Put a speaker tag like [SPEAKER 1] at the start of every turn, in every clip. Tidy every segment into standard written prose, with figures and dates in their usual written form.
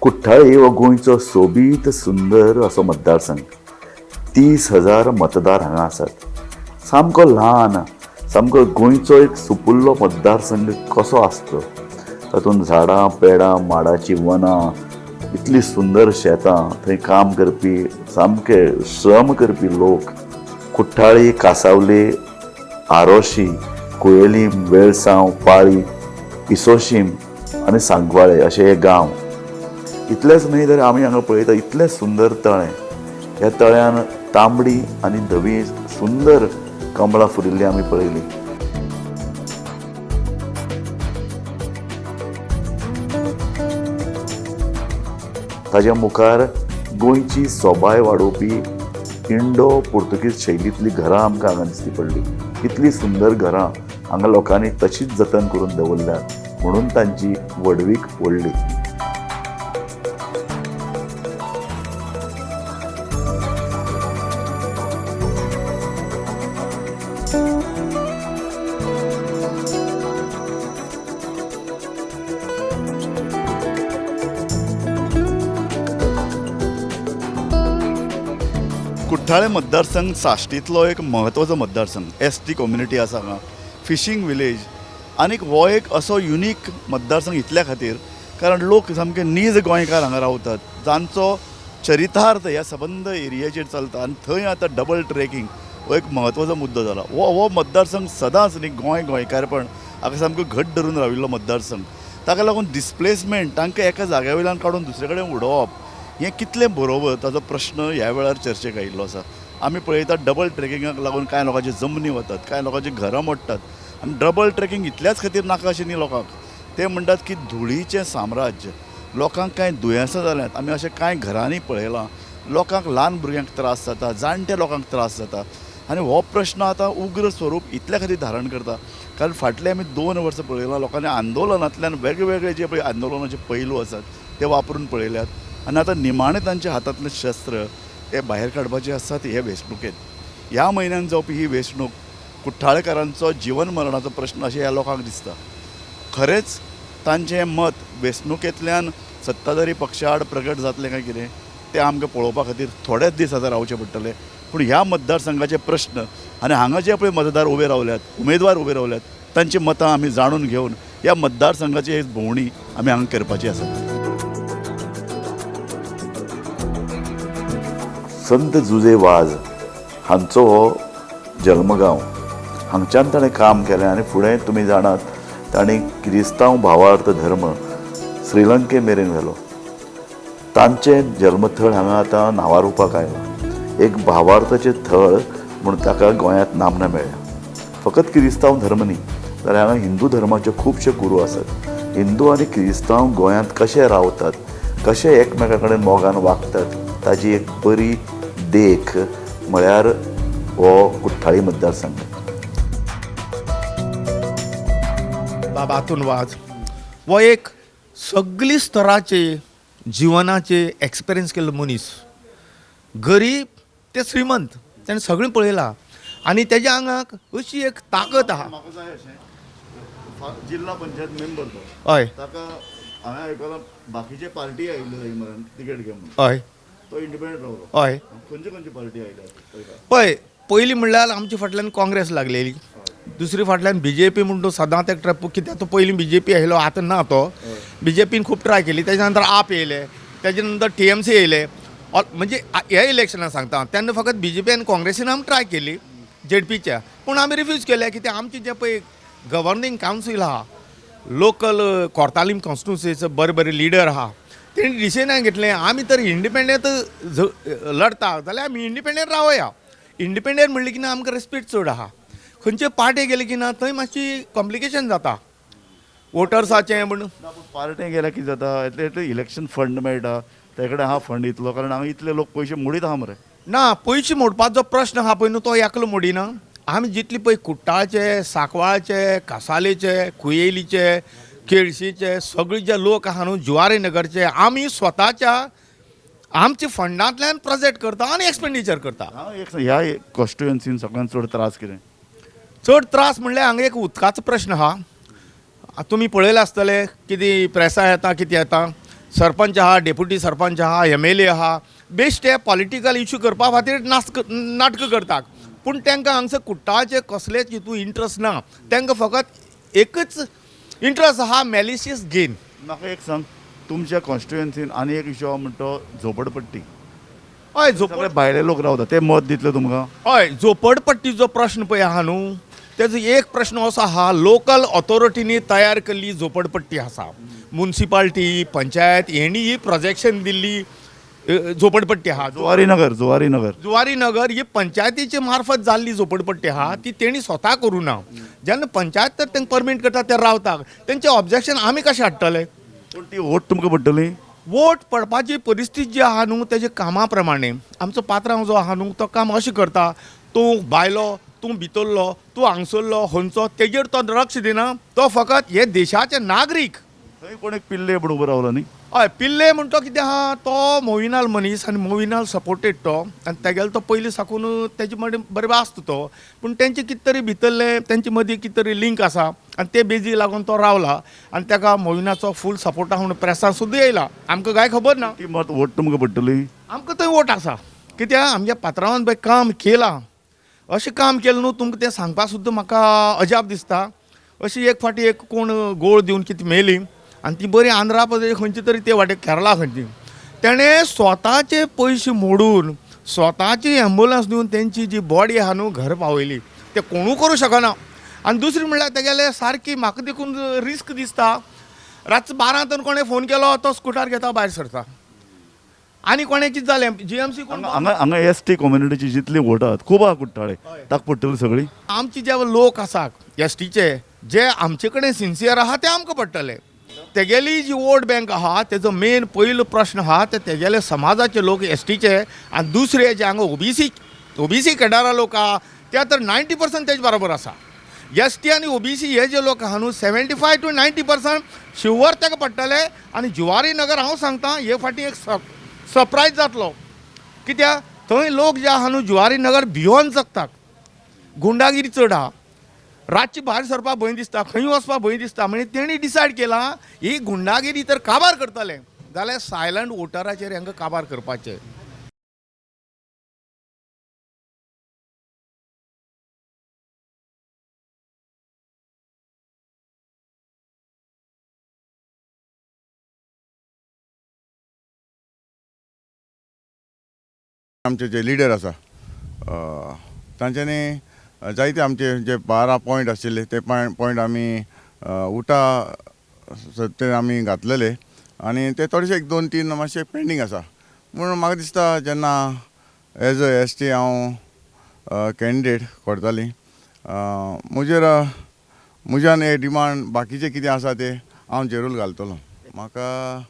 [SPEAKER 1] कुठ्ठाळी हो गोंयचो सोबीत सुंदर असो मतदारसंघ. 30,000 मतदार हांगा आसात. सामको ल्हान, सामको गोंयचो एक सुपुल्लो मतदारसंघ कसो आसचो, तातूंत झाडां पेडां माडाचीं वनां, इतली सुंदर शेतां, थंय काम करपी सामके श्रम करपी लोक. कुठ्ठाळी, कासावले, आरोशी, कुयेलीम, वेळसांव, पाळी, इसोशीम आनी सांकवाळे अशे हे गांव. इतलेंच न्हय तर आमी हांगा पळयता इतलें सुंदर तळें. ह्या तळ्यान तांबडी आनी धवी सुंदर कमळां फुलिल्लीं आमी पळयलीं. ताज्या मुखार गोंयची सोबाय वाडोवपी इंडो पुर्तुगीज शैलींतलीं घरां आमकां हांगा दिश्टी पडलीं. इतलीं सुंदर घरां हांगा लोकांनी तशीच जतन करून दवरल्यात म्हणून तांची व्हडवीक व्हडली. कुठ्ठाळे मतदारसंघ साश्टींतलो एक म्हत्वाचो मतदारसंघ. एस टी कम्युनिटी आसा हांगा, फिशींग विलेज, आनीक हो एक असो युनीक मतदारसंघ इतल्या खातीर कारण लोक सामके नीज गोंयकार हांगा रावतात, जांचो चरितार्थ ह्या सबंद एरियाचेर चलता. आनी थंय आतां डबल ट्रेकिंग हो एक म्हत्वाचो मुद्दो जाला. हो मतदारसंघ सदांच न्ही गोंय गोंयकारपण हाका सामको घट धरून राविल्लो मतदारसंघ. ताका लागून डिस्प्लेसमेंट, तांकां एका जाग्या वयल्यान काडून दुसरे कडेन उडोवप हें कितलें बरोबर ताजो प्रश्न ह्या वेळार चर्चेक आयिल्लो आसा. आमी पळयतात डबल ट्रेकिंगाक लागून कांय लोकांची जमनी वतात, कांय लोकांची घरां मोडटात. आनी डबल ट्रेकिंग इतल्याच खातीर नाका अशें न्ही लोकांक. ते म्हणटात की धुळीचें साम्राज्य, लोकांक कांय दुयेंसां जाल्यांत. आमी अशें कांय घरांनी पळयलां, लोकांक ल्हान भुरग्यांक त्रास जाता, जाणट्या लोकांक त्रास जाता. आनी हो प्रश्न आतां उग्र स्वरूप इतल्या खातीर धारण करता कारण फाटले आमी 2 वर्सां पळयलां लोकांनी आंदोलनांतल्यान वेगवेगळे जे पळय आंदोलनाचे पैलू आसात ते वापरून पळयल्यात. आनी आतां निमाणें तांच्या हातांतलें शस्त्र ते भायर काडपाचे आसात हे वेंचणुकेंत. ह्या म्हयन्यान जावपी ही वेंचणूक कुठ्ठाळेकारांचो जिवन मरणाचो प्रश्न अशें ह्या लोकांक दिसता. खरेंच तांचें मत वेंचणुकेंतल्यान सत्ताधारी पक्षा आड प्रगट जातलें काय कितें तें आमकां पळोवपा खातीर थोडेच दीस आतां रावचे पडटले. पूण ह्या मतदारसंघाचे प्रश्न आनी हांगा जे पळय मतदार उबे रावल्यात, उमेदवार उबे रावल्यात, तांची मतां आमी जाणून घेवन ह्या मतदारसंघाची एक भोंवडी आमी हांगा करपाची आसा. संत जुजे वाज हांचो हो जल्मगांव. हांगच्यान ताणें काम केलें आनी फुडें तुमी जाणात तांणी किरिस्तांव भावार्थ धर्म श्रीलंके मेरेन व्हेलो. तांचें जल्मथळ हांगा आतां नांवारूपाक आयलां. एक भावार्थाचें थळ म्हूण ताका गोंयांत नामना मेळ्ळ्या. फकत किरिस्तांव धर्म न्ही जाल्यार हांगा हिंदू धर्माचे खुबशे गुरू आसात. हिंदू आनी किरिस्तांव गोंयांत कशे रावतात, कशे एकमेकां कडेन मोगान वागतात ताजी एक बरी देख म्हळ्यार हो कुठ्ठाळी मतदारसंघ.
[SPEAKER 2] बाबा आतून वाज हो एक सगळी स्तराचे जिवनाचे एक्सपिरियन्स केल्लो मनीस. गरीब ते श्रीमंत तेणें सगळें पळयलां आनी तेज्या आंगाक अशी एक ताकत आहा.
[SPEAKER 1] म्हाका जाय अशें जिल्हा पंचायत मेंबर तो,
[SPEAKER 2] हय
[SPEAKER 1] ताका हांवें आयकलां बाकीचे पार्टी आयिल्ले मरण तिकेट घे म्हणून,
[SPEAKER 2] हय
[SPEAKER 1] तो इंडिपेंडंट रावलो.
[SPEAKER 2] हय.
[SPEAKER 1] खंयचे खंयचे पार्टी आयल्या?
[SPEAKER 2] पळय, पयलीं म्हणल्यार आमच्या फाटल्यान काँग्रेस लागलेली, दुसरी फाटल्यान बीजेपी म्हूण तो सदांच एक ट्रॅप कित्याक तो पयलीं बीजेपी आयलो, आतां ना तो. बीजेपीन खूब ट्राय केली, तेज्या नंतर आप येयले, तेज्या नंतर टीएमसी येयले. म्हणजे ह्या इलेक्शनाक सांगता तेन्ना फकत बीजेपी आनी काँग्रेसीन आमी ट्राय केली जेडपीच्या, पूण आमी रिफ्यूज केले कित्याक आमचे जे पळय गव्हर्नींग कावन्सील आहा, लोकल कोर्तालीम कॉन्स्टिट्युन्सीचो बरे बरे लिडर आहा, तेणी डिसिजन घेतलें आमी तर इंडिपेंडंट लढता जाल्यार आमी इंडिपेंडंट रावया. इंडिपेंडंट म्हणलें की ना आमकां रेस्पेक्ट चड आहा. खंयचे पार्टी गेले की ना थंय मातशी कॉम्प्लिकेशन जाता वोटर्साचें म्हण.
[SPEAKER 1] पार्टे गेल्यार कितें जाता, इतले इतले इलेक्शन फंड मेळटा, ते कडेन आहा फंड इतलो, कारण हांगा इतले लोक पयशे मोडीत आहा मरे.
[SPEAKER 2] ना, पयशे मोडपाचो प्रश्न आहा पळय न्हू तो एकलो मोडिना. आमी जितले पळय कुट्टाळचे, सांकवाळचे, कासालेचे, कुयेलीचे, केळशीचे सगळे जे लोक आहा न्हू, जुवारी नगरचे, आमी स्वताच्या आमच्या फंडांतल्यान प्रोजेक्ट करता आनी एक्सपेंडिचर करता.
[SPEAKER 1] हांव एक ह्या कॉन्स्टिट्युएन्सीन सगळ्यांत चड त्रास कितें?
[SPEAKER 2] चड त्रास म्हणल्यार हांगा एक उदकाचो प्रश्न आहा. तुमी पळयलां आसतलें कितें प्रेसा येता कितें येता, सरपंच आहा, डेप्युटी सरपंच आहा, एमएलए आहा, बेश्टे पॉलिटिकल इशू करपा खातीर नाटकां करतात. पूण तांकां हांगसर कुट्टाळचे कसलेच हितून इंट्रस्ट ना. तांकां फकत एकच इंट्रस्ट आहा, मॅलिशियस गेन.
[SPEAKER 1] म्हाका एक सांग, तुमच्या कॉन्स्टिट्युएन्सीन आनी एक इशू आहा म्हणटा तो झोपडपट्टी.
[SPEAKER 2] हय,
[SPEAKER 1] सगळे भायले लोक रावता, ते मत दितले तुमकां?
[SPEAKER 2] हय, झोपडपट्टीचो प्रश्न पळय आहा न्हू, तेजो एक प्रश्न असो आहा, लोकल ऑथॉरिटीनी तयार केल्ली झोपडपट्टी आसा. मुन्सिपाल्टी, पंचायत हेणी ही प्रोजेक्शन दिल्ली झोपडपट्टी आहा.
[SPEAKER 1] जुवारी नगर, जुवारी नगर.
[SPEAKER 2] जुवारी नगर ही पंचायतीचे मार्फत जाल्ली झोपडपट्टी आहा, ती तेणी स्वता करूं ना. जेन्ना पंचायत तर तांकां परमीट करता, ते रावता, तेंचे ऑब्जेक्शन आमी कशें हाडटले?
[SPEAKER 1] पूण ती वोट तुमकां पडटली.
[SPEAKER 2] वोट पडपाची परिस्थिती जी आहा न्हू, तेजे कामा प्रमाणे. आमचो पात्रांव जो आहा न्हू, तो काम अशें करता, तूं भायलो, तूं भितरलो, तूं हांगसरलो, खंयचो, तेजेर तो लक्ष दिना. तो फकत हे देशाचे नागरीक.
[SPEAKER 1] थंय कोण एक पिल्ले म्हूण उबो रावलो न्ही?
[SPEAKER 2] हय, पिल्ले म्हणटा कितें आहा, तो मोविनाल मनीस आनी मोविनाल सपोर्टेड तो, आनी तेगेलो तो पयलीं साकून तेजे मदें बरें आसता तो. पूण तेंचे कितें तरी भितरलें, तेंचे मदीं कितें तरी लिंक आसा आनी ते बेजीक लागून तो रावला आनी तेका मोविनाचो फूल सपोर्ट आहा म्हूण प्रेसान सुद्दां येयला. आमकां कांय खबर ना.
[SPEAKER 1] ती मत वोट तुमकां पडटली.
[SPEAKER 2] आमकां थंय वोट आसा, कित्याक आमच्या पात्रांवान पळय काम केलां, अशें काम केलें न्हू तुमकां तें सांगपा सुद्दां म्हाका अजाप दिसता. अशी एक फावटी एक कोण गोळ दिवन कितें मेली आनी ती बरी आंध्रा प्रदेश खंयची तरी ते वाटेक केरळा खंयची, तेणें स्वताचे पयशे मोडून स्वताची एम्बुलंस दिवन तेंची जी बॉडी आहा न्हू घर पावयली. ते कोणूय करूं शकना. आनी दुसरी म्हणल्यार तेगेले सारकी म्हाका देखून रिस्क दिसता, रातचो 12 तर कोणें फोन केलो, तो स्कुटर घेता भायर सरता. आनी कोणें कितें जालें जीएमसी कोण
[SPEAKER 1] हांगा हांगा एस टी कम्युनिटीची जितली वोट आहात खूब आहा कुट्टाळे, ताका पडटली सगळी.
[SPEAKER 2] आमचे जे लोक आसात एसटीचे, जे आमचे कडेन सिन्सियर आहा, ते आमकां पडटले. तेगेली जी वोट बँक आहा, तेजो मेन पयलो प्रश्न आहा ते तेगेले समाजाचे लोक एसटीचे, आनी दुसरे जे हांगा ओबीसी केडारा लोक आहा, ते तर 90% तेजे बरोबर आसा. एसटी आनी ओबीसी हे जे लोक आहा न्हू, 75 टू 90% शुवर ताका पडटले. आनी जुवारी नगर हांव सांगता, हे फावटी एक सरप्रायज जातलो, कित्याक थंय लोक जे आहा न्हू जुवारी नगर भियोन जगतात. गुंडागिरी चड आहा, रातची भायर सरपाक भंय दिसता, खंय वचपाक भंय दिसता. म्हणजे तेणी डिसायड केलां ही गुंडागिरी तर काबार करतले जाल्यार सायलंट वोटराचेर हांकां काबार करपाचें.
[SPEAKER 3] आमचे जे लिडर आसा तांच्यांनी जायते आमचे जे 12 पॉयंट आशिल्ले ते पॉयंट आमी उटा सत्तेर आमी घातलेले आनी ते थोडेशे 1 2 3 मातशे पेंडींग आसा. म्हणून म्हाका दिसता जेन्ना एज अ एस टी हांव कॅन्डिडेट करताली, म्हजेर म्हज्यान हे डिमांड बाकीचे कितें आसा ते हांव जेरूल घालतलो. म्हाका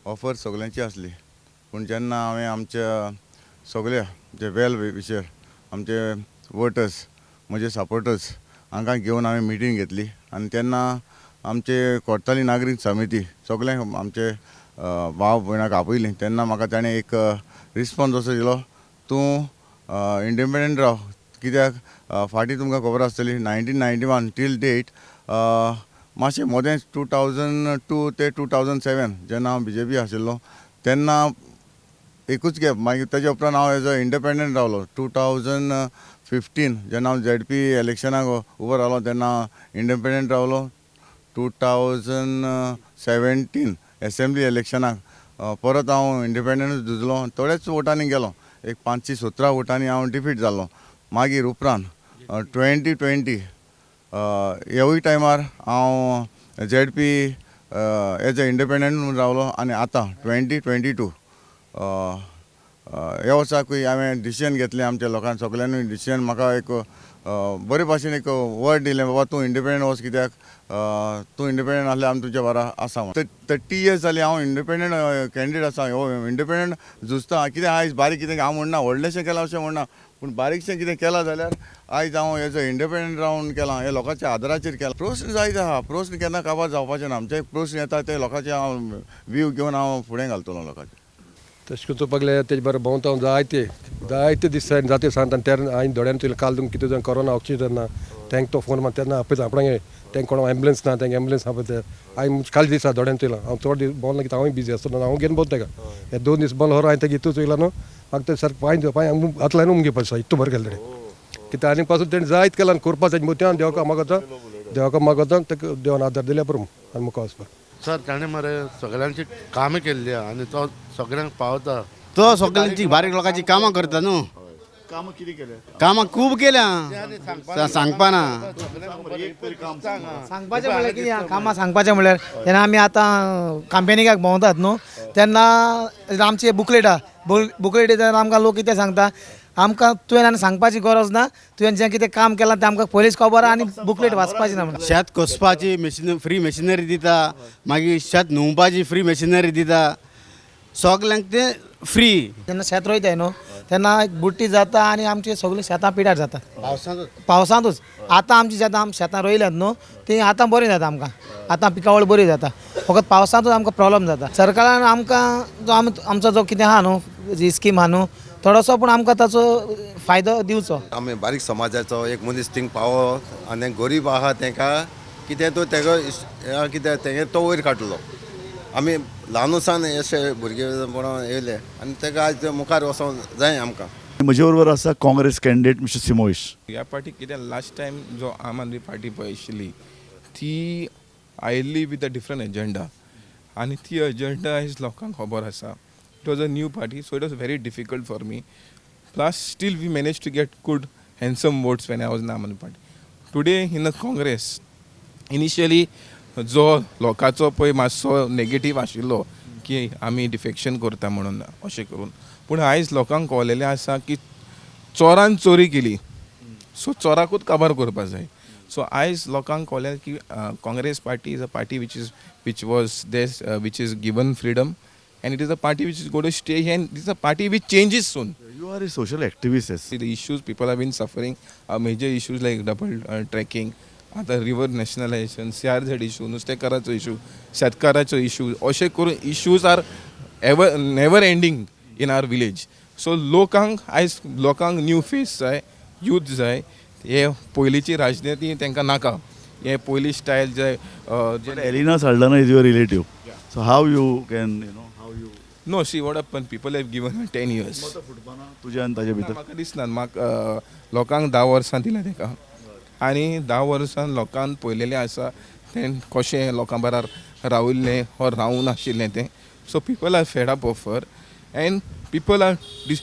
[SPEAKER 3] ऑफर सगल्यांची आसली, पूण जेन्ना हांवें आमच्या सगल्या जे वेल विशर आमचे वोटर्स म्हजे सपोर्टर्स हांकां घेवन हांवें मिटींग घेतली आनी तेन्ना आमचे कोर्ताली नागरीक समिती सगळे आमचे भाव भयणाक आपयली. तेन्ना म्हाका ताणें एक रिस्पोन्स असो दिलो, तूं इंडिपेंडंट राव, कित्याक फाटीं तुमकां खबर आसतली 1991 टील डेट मातशें मदें 2002 ते 2007 जेन्ना हांव बीजेपी आशिल्लो तेन्ना एकूच गॅप, मागीर तेज्या उपरांत हांव एज अ इंडिपेंडंट रावलो. 2015 जेन्ना हांव झेड पी इलेक्शनाक उबो रावलो तेन्ना इंडिपेंडंट रावलो. 2017 एसेंब्ली इलेक्शनाक परत हांव इंडिपेंडंट झुजलो, थोड्याच वोटांनी गेलो, एक 517 वोटांनी हांव डिफीट जालो. मागीर उपरांत 2020 ह्यावूय टायमार हांव Z P as a independent म्हूण रावलो आनी आतां 2022 ह्या वर्साकूय हांवें डिसिजन घेतलें, आमच्या लोकांक सगल्यांनी डिसिजन म्हाका एक बरे भाशेन एक वर्ड दिलें, बाबा तूं इंडिपेंडंट वच, कित्याक तूं इंडिपेंडंट आसल्यार आमी तुज्या बारा आसा. 30 इयर्स जाली हांव इंडिपेंडंट कॅन्डिडेट आसा, हो इंडिपेंडंट झुजता. कितें आयज बारीक कितें हांव म्हणना व्हडलेंशें केलां अशें म्हणना, पूण बारीकशें कितें केलां जाल्यार आयज हांव एज अ इंडिपेंडंट रावन केलां, हे लोकांच्या आदाराचेर केलां. प्रस्न जायते आहा, प्रस्न केन्ना काबार जावपाचे ना. आमचे प्रस्न येता ते लोकांचे हांव व्यू घेवन हांव फुडें घालतलो लोकांचे.
[SPEAKER 4] तशें करून चोवपाक गेल्यार तेजे बरें भोंवता हांव जायते जायते दीस जाते सांगता तेन्ना हांवें दोळ्यान चोयलें काल तुमकां कितें जावन कोरोना ऑक्सिजन ना तेंक तो फोन मारता तेन्ना आपयता आपणागे तेंक कोण एम्बुलन्स ना तेंक एम्बुलन्स आपयता. हांवें काल दिसा दोळ्यान चोयलां हांव चड दीस भोंवला कित्याक हांवूय बिजी आसता हांव घेवन भोंवता तेका हे 2 दीस भोंवलो हांवें तेका इतू चोयला न्हू म्हाका तें सारकें पांय पांय हातलायन उमगे पडसा इतू बरें केलें तेणें कित्याक आनी पासून तेणें जायत केलां करपा तेजें मोतयान देवका मागता देवका मागता तेका देवान आदार दिल्या पुरो आनी मुखार वचपाक.
[SPEAKER 5] सर ताणें मरे सगळ्यांची कामां केल्ली आहा आनी तो सगळ्यांक पावता.
[SPEAKER 6] तो सगळ्यांची बारीक लोकांची कामां करता न्हू.
[SPEAKER 1] कामां कितें केलें?
[SPEAKER 6] कामां खूब केल्या सांगपा ना.
[SPEAKER 7] सांगपाचें म्हणल्यार कितें कामां सांगपाचें म्हणल्यार जेन्ना आमी आतां काम्पेनिकाक भोंवतात न्हू तेन्ना आमचे बुकलेट आहा बुकलेट तेन्ना आमकां लोक कितें सांगता आमकां तुवें आनी सांगपाची गरज ना, तुवें जें कितें काम केलां तें आमकां पयलींच खबर आहा आनी बुकलेट वाचपाची ना. म्हणून
[SPEAKER 6] शेत कसपाची मशीन फ्री मशिनरी दिता, मागीर शेत न्हुवपाची फ्री मशिनरी दिता, सगल्यांक तें फ्री.
[SPEAKER 7] जेन्ना शेत रोयताय न्हू तेन्ना एक बुट्टी जाता आनी आमची सगळीं शेतां पिड्यार जाता पावसांतूच. आतां आमची शेतां आमी शेतां रोयल्यात न्हू तीं आतां बरीं जाता आमकां, आतां पिकावळ बरी जाता, फकत पावसांतूच आमकां प्रोब्लम जाता. सरकारान आमकां जो आमचो जो कितें आहा न्हू जी स्कीम आहा न्हू थोडोसो पूण आमकां ताचो फायदो दिवचो.
[SPEAKER 8] आमी बारीक समाजाचो एक मनीस थिंग पावो आनी गरीब आहा तेंका कितें तो तेका कितें तेंगे तो वयर काडलो. आमी ल्हान अशे भुरगेपणान येयले आनी तेका आयज मुखार वचोंक जाय आमकां.
[SPEAKER 1] म्हजे बरोबर आसा काँग्रेस कॅन्डिडेट मिस्टर सिमोइश.
[SPEAKER 9] ह्या पार्टी कितें लास्ट टायम जो आम आदमी पार्टी पळय आशिल्ली ती आयिल्ली विथ अ डिफरंट एजंडा आनी ती एजंडा आयज लोकांक खबर आसा. It was a new party so it was very difficult for me. Plus still we manage to get good handsome votes when I was in Aam Aadmi Party. Today in the Congress initially जो लोकांचो पळय मातसो negative आशिल्लो की आमी defection करता म्हणून अशें करून, पूण आयज लोकांक कळलेलें आसा की चोरान चोरी केली सो चोराकूच काबार करपा जाय. सो आयज लोकांक कळ्ळें की Congress party is a party which was this which is given freedom and it is a party which is going to stay and it is a party which changes soon.
[SPEAKER 1] You are a social activist.
[SPEAKER 9] See the issues people have been suffering are major issues like double tracking, आतां river nationalisation, CRZ issue, नुस्तेकाराचो issue, शेतकाराचो issue, अशें करून issues are ever never ending in our village. So लोकांक आयज लोकांक new face जाय, youth जाय. हे पयलींची राजनिती तांकां नाका, हे पयलीं स्टायल जाय.
[SPEAKER 1] Elina Saldanha is your relative, so how you can you know how you
[SPEAKER 9] no see what happen people have given 10 years.
[SPEAKER 1] तुज्या आनी ताजे भितर
[SPEAKER 9] म्हाका दिसना. म्हाका लोकांक 10 वर्सां दिल्या ताका आनी 10 वर्सां लोकांक पळयलेलें आसा तें कशें लोकां बराबर राविल्लें or रावूं नाशिल्लें तें. So people are fed up of her and people are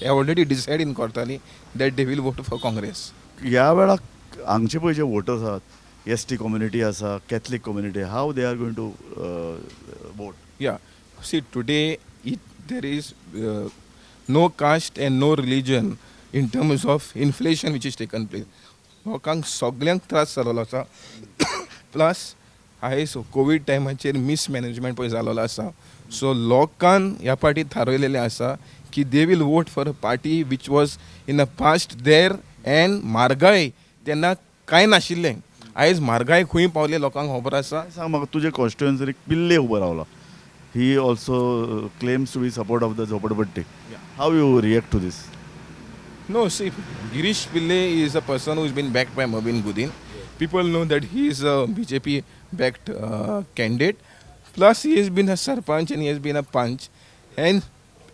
[SPEAKER 9] already decide in Cortalim that they will vote for Congress.
[SPEAKER 1] ह्या वेळार हांगचे पळय जे वोटर्स आहात, एस टी कम्युनिटी आसा, Catholic community, how they are going to vote?
[SPEAKER 9] Yeah see today there is no caste and no religion in terms of inflation which is taken place. लोकांक सगल्यांक त्रास जाल्लो आसा. प्लस आयज Covid टायमाचेर mismanagement पळय जाल्लो आसा. सो लोकान ह्या पार्टी थारयलेलें आसा की they will vote for a party which was in a past there and म्हारगाय तेन्ना कांय नाशिल्लें. आयज म्हारगाय खंय पावली लोकांक खबर आसा.
[SPEAKER 1] सांग म्हाका, तुजे कॉन्स्टिट्युएन्सीक पिल्ले उबो रावला, he also claims to be support of the Jhopdapatti, how you react to this?
[SPEAKER 9] No, see, Girish Pillai is a person who has been backed by Mervyn Godinho. People know that he is a BJP backed candidate. Plus, he has been a sarpanch and he has been a panch. And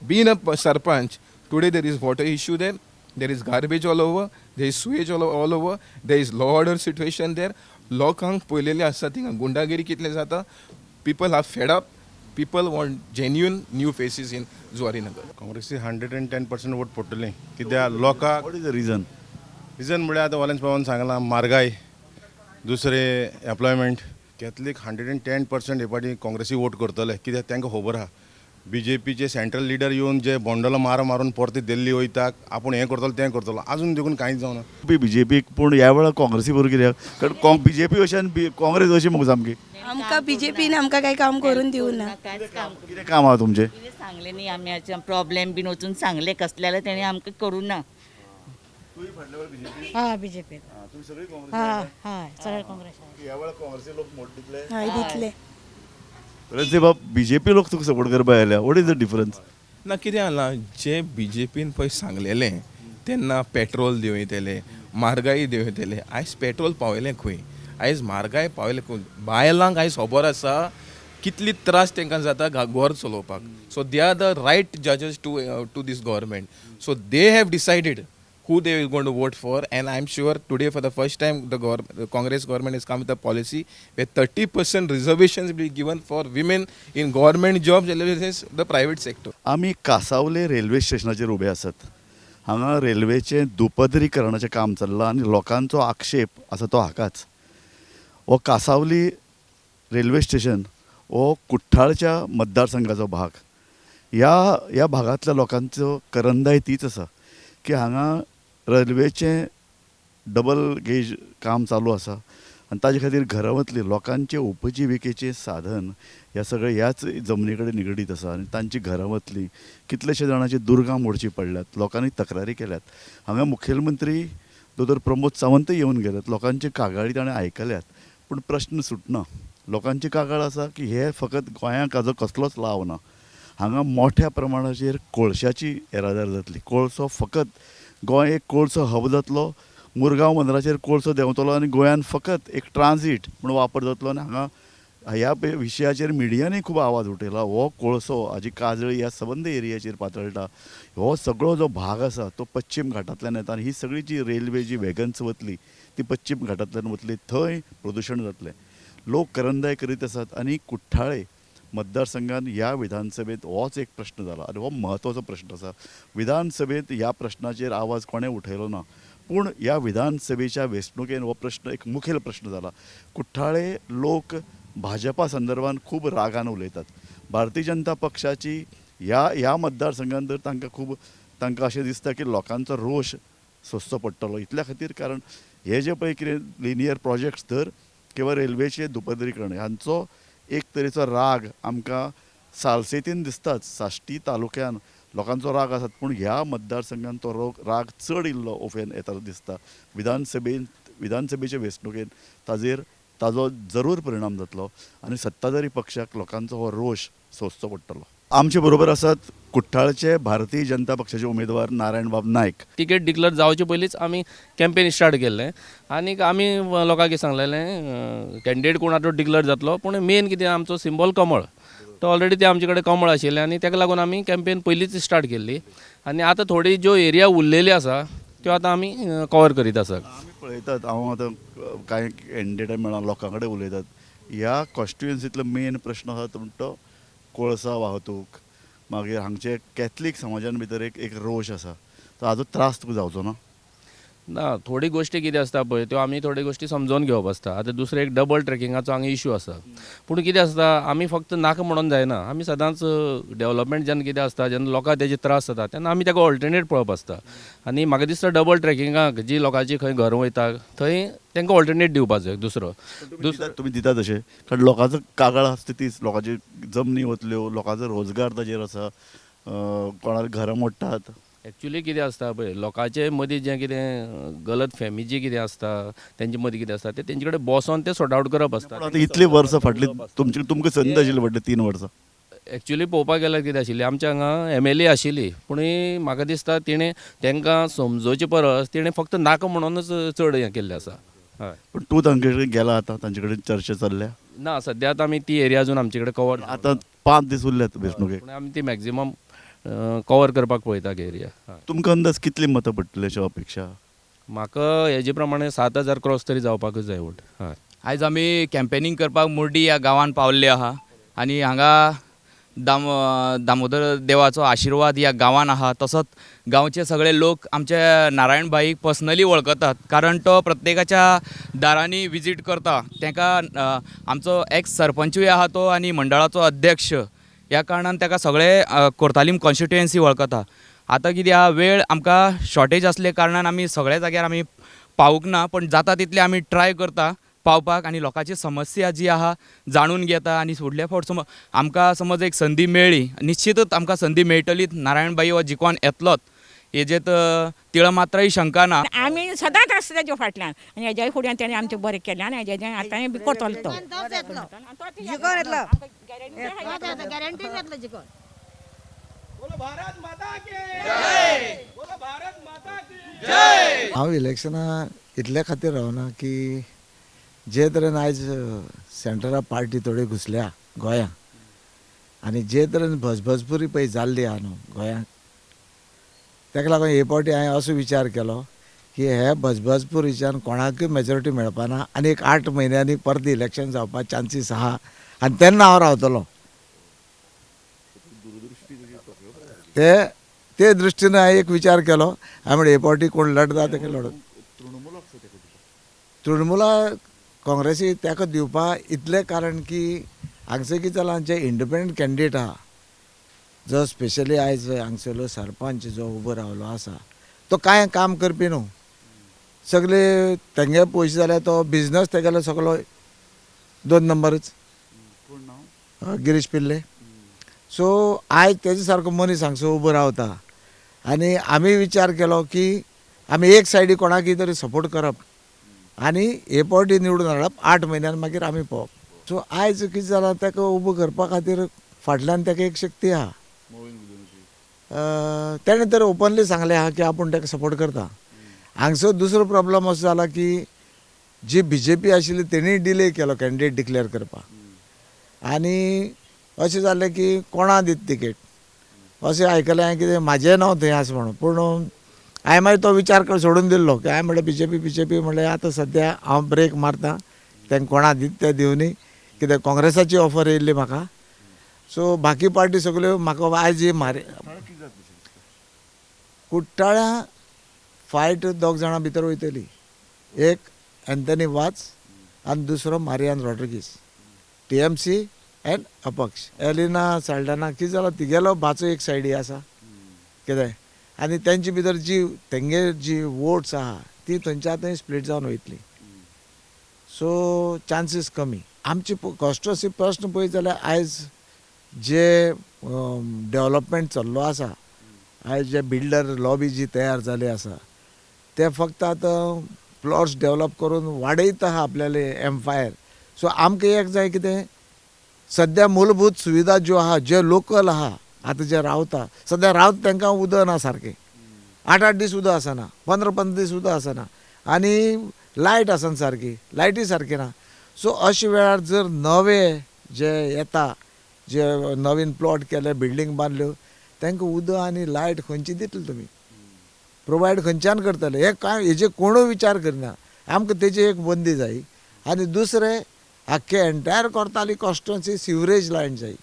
[SPEAKER 9] being a sarpanch, today there is water issue there, there is garbage all over, there is sewage all over, there is law order situation there. लोकांक पळयलेलें आसा थिंगा गुंडागिरी कितलें जाता. People are fed up. People want genuine new faces in Zuarinagar.
[SPEAKER 3] काँग्रेसी 110% vote पडटले कित्याक लोकांक.
[SPEAKER 1] What is the reason?
[SPEAKER 3] Reason म्हळ्यार आतां वॉलेन्स बाबान सांगलां म्हारगाय, दुसरें एम्प्लॉयमेंट. कॅथलीक 110% हे फावटी काँग्रेसी वोट करतले कित्याक तांकां खबर आहा बी जे पीचे सेंट्रल लिडर येवन जे बंडलां मार मारून परते दिल्ली वयता, आपूण हें करतलो तें करतलो, आजून देखून कांयच जावना.
[SPEAKER 1] बी जे पीक पूण ह्या वेळार काँग्रेसी बरोबर कित्याक? कारण बी जे पी अशें आनी काँग्रेस अशी मुगो सामकी.
[SPEAKER 10] आमकां बी जे पीन आमकां कांय काम करून दिवना.
[SPEAKER 1] कितें काम आहा तुमचें?
[SPEAKER 11] कितें सांगलें न्ही आमी, प्रॉब्लेम बीन वचून सांगलें कसलें जाल्यार तेणी आमकां करूं ना.
[SPEAKER 12] हा बी जे पी. हा हय सगळे काँग्रेस.
[SPEAKER 1] ह्या वेळार काँग्रेसी लोक मोट दितले?
[SPEAKER 10] हय दितले.
[SPEAKER 1] बाब बी जे पी लोक तुका सपोर्ट करपाक आयल्या, what is the difference?
[SPEAKER 9] ना कितें जालां, जे बीजेपीन पळय सांगलेलें तेन्ना पेट्रोल देंवयतले, म्हारगाय देंवयतले, आयज पेट्रोल पावयलें खंय, आयज म्हारगाय पावयलें खंय. बायलांक आयज खबर आसा कितली त्रास तांकां जाता घर चलोवपाक. So they are the right जजस to this government. So they have decided who they are going to vote for, and I'm sure today for the first time the Congress government has come with a policy where 30% reservations will be given for women in government jobs as well as the private sector.
[SPEAKER 1] आमी कासावले railway स्टेशनाचेर उबे आसात. हांगा रेल्वेचें दुपदरीकरणाचें काम चल्लां आनी लोकांचो आक्षेप आसा तो हाकाच. हो कासावली रेल्वे स्टेशन हो कुठ्ठाळच्या मतदारसंघाचो भाग. ह्या भागांतल्या लोकांचो करंदाय तीच आसा की हांगा रेल्वेचें डबल गेज काम चालू आसा आनी ताजे खातीर घरां वतली लोकांचे उपजिविकेचें साधन ह्या सगळें ह्याच जमनी कडेन निगडीत आसा आनी तांची घरां वतली, कितलेशे जाणांची दुर्गां मोडची पडल्यात, लोकांनी तक्रारी केल्यात. हांगा मुखेलमंत्री दोतोर प्रमोद सावंतय येवन गेल्यात, लोकांची कागाळी ताणें आयकल्यात, पूण प्रश्न सुटना. लोकांची कागाळ आसा की हे फकत गोंयांक हाजो कसलोच लाव ना. हांगा मोठ्या प्रमाणाचेर कोळशाची येरादारी जातली, कोळसो फकत गोंय एक कोळसो हब जातलो, मुरगांव बंदराचेर कोळसो देंवतलो आनी गोंयान फकत एक ट्रान्जीट म्हूण वापर जातलो. आनी हांगा ह्या विशयाचेर मिडियानूय खूब आवाज उठयला. हो कोळसो हाजी काजळी ह्या सबंद एरियाचेर पातळटा. हो सगळो जो भाग आसा तो पश्चीम घाटांतल्यान येता आनी ही सगळी जी रेल्वे जी वेगन्स वतली ती पश्चीम घाटांतल्यान वतली, थंय प्रदुशण जातलें. लोक करंदाय करीत आसात आनी कुठ्ठाळे मतदारसंघान ह्या विधानसभेंत होच एक प्रश्न जाला आनी हो म्हत्वाचो प्रश्न आसा. विधानसभेंत ह्या प्रश्नाचेर आवाज कोणें उठयलो ना, पूण ह्या विधानसभेच्या वेंचणुकेन हो प्रश्न एक मुखेल प्रश्न जाला. कुठ्ठाळे लोक भाजपा संदर्भान खूब रागान उलयतात. भारतीय जनता पक्षाची ह्या मतदारसंघान तर तांकां खूब तांकां अशें दिसता की लोकांचो रोश सोंसचो पडटलो इतल्या खातीर, कारण हे जे पळय कितें लिनियर प्रोजेक्ट्स धर किंवा रेल्वेचें दुपदरीकरण हांचो एक तरेचो राग आमकां सालसेतीन दिसताच. साश्टी तालुक्यान लोकांचो राग आसात, पूण ह्या मतदारसंघान तो राग चड इल्लो ओफेन येता दिसता. विधानसभेचे वेंचणुकेन ताजेर ताजो जरूर परिणाम जातलो आनी सत्ताधारी पक्षाक लोकांचो हो रोश सोंसचो पडटलो. आमचे बरोबर आसात कुठ्ठाळचे भारतीय जनता पक्षाचे उमेदवार नारायणबाब नायक.
[SPEAKER 13] तिकेट डिक्लेअर जावचे पयलींच आमी कॅम्पेन स्टार्ट केल्लें आनी आमी लोकांक सांगलेलें कॅन्डिडेट कोण आतां डिक्लेअर जातलो, पूण मेन कितें आमचो सिंबॉल कमळ, तो ऑलरेडी ते आमचे कडेन कमळ आशिल्लें आनी ताका लागून आमी कॅम्पेन पयलींच स्टार्ट केल्ली आनी आतां थोडी ज्यो एरिया उरलेली आसा त्यो आतां आमी कवर करीत आसात.
[SPEAKER 1] आमी पळयतात, हांव आतां कांय कॅन्डिडेटां मेळ्ळा, लोकां कडेन उलयतात. ह्या कॉन्स्टिट्युएन्सींतलो मेन प्रश्न आसा तो म्हणटा तो कोळसा वाहतूक, मागीर हांगचे कॅथलीक समाजान भितर एक रोश आसा, तो हाजो त्रास तुका जावचो ना?
[SPEAKER 13] ना, थोडी गोश्टी कितें आसता पळय त्यो आमी थोड्यो गोश्टी समजोवन घेवप आसता. आतां दुसरें एक डबल ट्रेकिंगाचो हांगा इशू आसा, पूण कितें आसता आमी फक्त नाका म्हणून जायना, आमी सदांच डेवलपमेंट जेन्ना कितें आसता जेन्ना लोकांक तेजे त्रास जाता तेन्ना आमी ताका ऑल्टरनेट पळोवप आसता. आनी म्हाका दिसता डबल ट्रेकिंगाक जी लोकांची खंय घरां वयता थंय तांकां ऑल्टरनेट दिवपाचो एक दुसरो.
[SPEAKER 1] तुमी दिता तशें, कारण लोकांचो कागाळ आसता तीच, लोकांची जमनी वतल्यो, लोकांचो रोजगार ताजेर आसा, कोणाक घरां मोडटात.
[SPEAKER 13] एक्चुली कितें आसता पळय लोकांचे मदीं जें कितें गलत फॅमी जी कितें आसता तेंचे मदीं कितें आसता तें तेंचे कडेन बसोन तें सॉर्ट आवट करप आसता.
[SPEAKER 1] आतां इतलीं वर्सां फाटलीं तुमची तुमकां संद आशिल्ली फाटलीं 3 वर्सां.
[SPEAKER 13] एक्चुली पळोवपाक गेल्यार कितें आशिल्लें आमच्या हांगा MLA आशिल्ली, पूण म्हाका दिसता तिणें तांकां समजोवचे परस तिणें फक्त नाका म्हणूनच चड हें केल्लें आसा. हय,
[SPEAKER 1] पूण तूं तांचे कडेन गेला आतां, तांचे कडेन चर्चा चल्ल्या
[SPEAKER 13] ना? सद्या आतां आमी ती एरिया अजून आमचे कडेन कवर
[SPEAKER 1] आतां 5 दीस उरल्यात वेंचणुकेक,
[SPEAKER 13] पूण आमी ती मॅक्झिमम कवर करपाक पळयता एरिया.
[SPEAKER 1] तुमकां अंदाज कितली मतां पडटली अशी अपेक्षा?
[SPEAKER 13] म्हाका हेजे प्रमाणे 7000 क्रॉस तरी जावपाकूच जाय वोट. हय,
[SPEAKER 14] आयज आमी कॅम्पेनींग करपाक मुर्डी ह्या गांवान पावल्ले आहा आनी हांगा दामोदर देवाचो आशिर्वाद ह्या गांवान आहा. तसोच गांवचे सगळे लोक आमच्या नारायण भाईक पर्सनली वळखतात, कारण तो प्रत्येकाच्या दारांनी विजीट करता. ताका आमचो एक्स सरपंचूय आहा तो आनी मंडळाचो अध्यक्ष, ह्या कारणान ताका सगळे कोर्तालीम कॉन्स्टिट्युएन्सी वळखता. आतां कितें आहा, वेळ आमकां शॉर्टेज आसले कारणान आमी सगळ्या जाग्यार आमी पावूंक ना, पण जाता तितलें आमी ट्राय करता पावपाक आनी लोकांची समस्या जी आहा जाणून घेता. आनी फुडल्या फावट समज आमकां समज एक संदी मेळ्ळी, निश्चितच आमकां संदी मेळटलीच, नारायण भाई हो जिकोन येतलोच हेजेत तिळ मात्रय शंका ना.
[SPEAKER 12] आमी सदांच आसता तेज्या फाटल्यान आनी हेज्या फुड्यान तेणें आमचें बरें केलें आनी हेज्या आतांय बी करतलो तो.
[SPEAKER 10] जिकोन येतलो, गॅरंटीन येतलो जिकोन.
[SPEAKER 15] हांव इलेक्शना इतल्या खातीर रावना की जे तरेन आयज सेंट्रला पार्टी थोडी घुसल्या गोंयांत आनी जे तरेन भजभजपुरी पळय जाल्ली आहा न्हू गोंयांत, ताका लागून हे फावटी हांवें असो विचार केलो की हे भजभजपुरीच्यान कोणाकूय मेजॉरिटी मेळपाना आनी एक 8 म्हयन्यांनी परत इलेक्शन जावपा चान्सीस आहा आनी तेन्ना हांव रावतलो. ते ते दृश्टीन हांवें एक विचार केलो. हांवें म्हणलें हे फावटी कोण लढता ताका लढत. तृणमुला काँग्रेसी ताका दिवपा इतलें कारण की हांगसर कितें जालां, जे इंडिपेंडंट कॅन्डिडेट आहा, जो स्पेशली आयज हांगसरलो सरपंच जो उबो रावलो आसा तो कांय काम करपी न्हू. सगळे तेंगे पयशे जाल्यार तो बिजनस तेगेलो सगळो 2 नंबरच, गिरीश पिल्ले. सो आयज तेजे सारको मनीस हांगसर उबो रावता आनी आमी विचार केलो की आमी एक सायडी कोणाकय तरी सपोर्ट करप आनी हे फावटी निवडून हाडप, 8 म्हयन्यान मागीर आमी पळोवप. सो आयज कितें जालां, ताका उबो करपा खातीर फाटल्यान ताका एक शक्ती आहा. तेणें तर ओपनली सांगलें आहा की आपूण ताका सपोर्ट करता. हांगसर दुसरो प्रॉब्लम असो जाला की जी बीजेपी आशिल्ली तेणी डिले केलो कॅन्डिडेट डिक्लेअर करपाक आनी अशें जालें की कोणा दीत तिकेट अशें आयकलें हांवें कितें म्हाजें नांव थंय आसा म्हणून. पूण हांवें मागीर तो विचार सोडून दिल्लो की हांवें म्हणलें बीजेपी बीजेपी म्हणलें आतां सद्या हांव ब्रेक मारता, तांकां कोणा दीत तें दिवनी. कित्याक काँग्रेसाची ऑफर येयल्ली म्हाका. सो बाकी पार्टी सगल्यो म्हाका आयज ही मारे कुट्टाळ्या फायट 2 जाणां भितर वयतली, एक एंथनी वाज आनी दुसरो मारियान रॉड्रिगीस, TMC and अपक्ष. एलिना साल्डाना कितें जालां, तिगेलो भाचो एक सायडी आसा कितें आनी तेंचे भितर जी तेंगे जी वोट्स आहा ती थंयच्या थंय स्प्लीट जावन वयतली. सो चान्सीस कमी. आमची कॉन्स्टिट्युएन्सी प्रश्न पळयत जाल्यार आयज जे डेवलपमेंट चल्लो आसा, आयज जे बिल्डर लॉबी जी तयार जाली आसा ते फक्त आतां प्लॉट्स डेवलप करून वाडयता आहा आपल्याले एम्पायर. सो आमकां एक जाय कितें, सद्या मूलभूत सुविधा ज्यो आहा, जे लोकल आहा आतां जे रावता सद्या रावता तांकां उदक ना सारकें, 8-8 दीस उदक आसना, 15-15 दीस उदक आसना आनी लायट आसना सारकी, लायटी सारकी ना. सो अशे वेळार जर नवे जे येता, जे नवीन प्लॉट केले, बिल्डींग बांदल्यो, तांकां उदक आनी लायट खंयची दितले तुमी, प्रोवायड खंयच्यान करतले, हें कांय हेजे कोणूय विचार करना. आमकां तेजी एक बंदी जाय. आनी दुसरें आख्खे entire Cortalim constituency sewerage line जाय.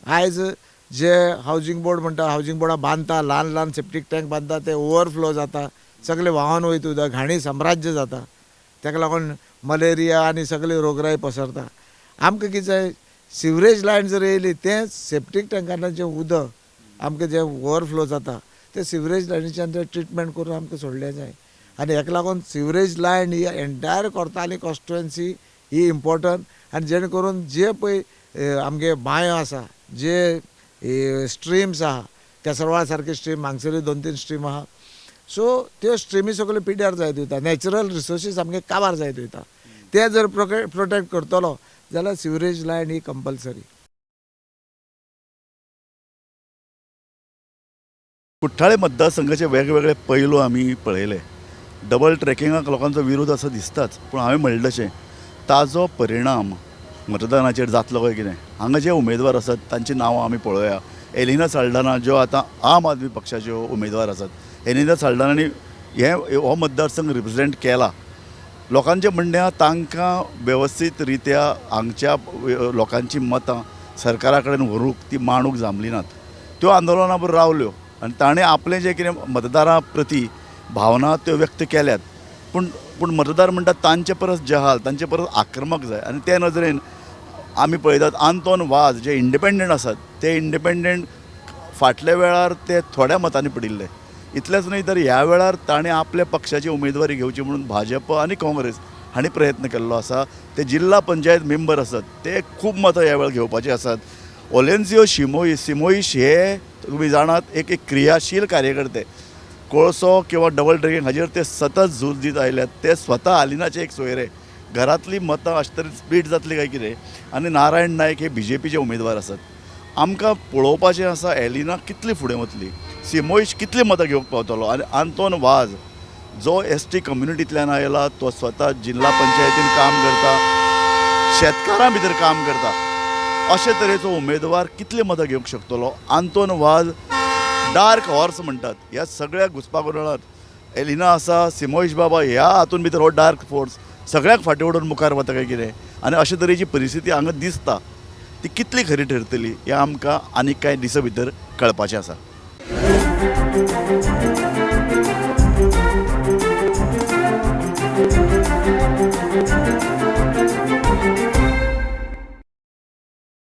[SPEAKER 15] आयज जे हावजींग बोर्ड म्हणटा, हावजींग बोर्डां बांदता, ल्हान ल्हान सेप्टीक टँक बांदता, ते ओवरफ्लो जाता, सगळे व्हांवन वयता उदक, घाणी साम्राज्य जाता, ताका लागून मलेरिया आनी सगळे रोगराय पसरता. आमकां कितें जाय, सिवरेज लायन जर येयली, तें सेप्टीक टँकांतल्यान जें उदक आमकां जें ओवरफ्लो जाता तें सिवरेज लायनीच्यान तें ट्रिटमेंट करून आमकां सोडलें जाय. आनी हेका लागून सिवरेज लायन ही एंटायर कोर्ताली कॉन्स्टिट्युएन्सी ही इम्पोर्टंट. आनी जेणे करून जे पळय आमगे बांयो आसा, जे स्ट्रीम्स आहा, केसरवाळ सारके स्ट्रीम, हांगसरली 2-3 स्ट्रीम आहा, सो त्यो स्ट्रिमी सगळ्यो पिड्यार जायत वयता, नॅचरल रिसोर्सीस आमगे काबार जायत वयता. ते जर प्रोटेक्ट करतलो जाल्यार सिवरेज लायन ही कंपल्सरी.
[SPEAKER 1] कुठ्ठाळे मतदारसंघाचे वेगवेगळे पैलू आमी पळयले. डबल ट्रॅकिंगाक लोकांचो विरोध असो दिसताच, पूण हांवें म्हणलें तशें ताजो परिणाम मतदानाचेर जातलो काय कितें. हांगा जे उमेदवार आसात तांची नांवां आमी पळोवया. एलिना साल्डाना ज्यो आतां आम आदमी पक्षाच्यो उमेदवार आसात, एलिना साल्डानांनी हे हो मतदारसंघ रिप्रेजेंट केला. लोकांचें म्हणणें आहा तांकां वेवस्थीत रित्या हांगच्या लोकांची मतां सरकारा कडेन व्हरूंक, ती मांडूंक जमली नात. त्यो आंदोलनां बरोबर रावल्यो आनी ताणें आपलें जें कितें मतदारां प्रती भावना त्यो व्यक्त केल्यात. पूण पूण मतदार म्हणटात तांचे परस जहाल, तांचे परस आक्रमक जाय. आनी ते नदरेन आमी पळयतात आंतोन वाज जे इंडिपेंडंट आसात, ते इंडिपेंडंट फाटल्या वेळार ते थोड्या मतांनी पडिल्ले. इतलेंच न्हय तर ह्या वेळार ताणें आपल्या पक्षाची उमेदवारी घेवची म्हणून भाजप आनी काँग्रेस हांणी प्रयत्न केल्लो आसा. ते जिल्ला पंचायत मेंबर आसात, ते खूब मतां ह्या वेळार घेवपाचे आसात. ओलेन्सियो सिमोईश हे तुमी जाणात एक एक क्रियाशील कार्यकर्ते, कोळसो किंवा डबल ट्रेकिंग हाजेर ते सतत झूज दीत आयल्यात. ते स्वता आलिनाचे एक सोयरे, घरांतली मतां अशे तरेन स्प्लीट जातली काय कितें. आनी नारायण नायक हे बीजेपीचे उमेदवार आसात. आमकां पळोवपाचें आसा एलिना कितली फुडें वतली, सिमोइश कितली मतां घेवंक पावतलो आनी आंतोन वाज जो एस टी कम्युनिटींतल्यान आयला, तो स्वता जिल्हा पंचायतीन काम करता, शेतकारां भितर काम करता, अशे तरेचो उमेदवार कितली मतां घेवंक शकतलो. आंतोन वाज डार्क हॉर्स म्हणटात. ह्या सगळ्या घुस्पागोंदळांत एलिना आसा, सिमोइश बाबा ह्या हातून भितर हो डार्क फोर्स सगळ्यांक फाटीं ओडून मुखार वता काय कितें आनी अशे तरेची परिस्थिती हांगा दिसता, ती कितली खरी ठरतली हें आमकां आनीक कांय दिसां भितर कळपाचें आसा.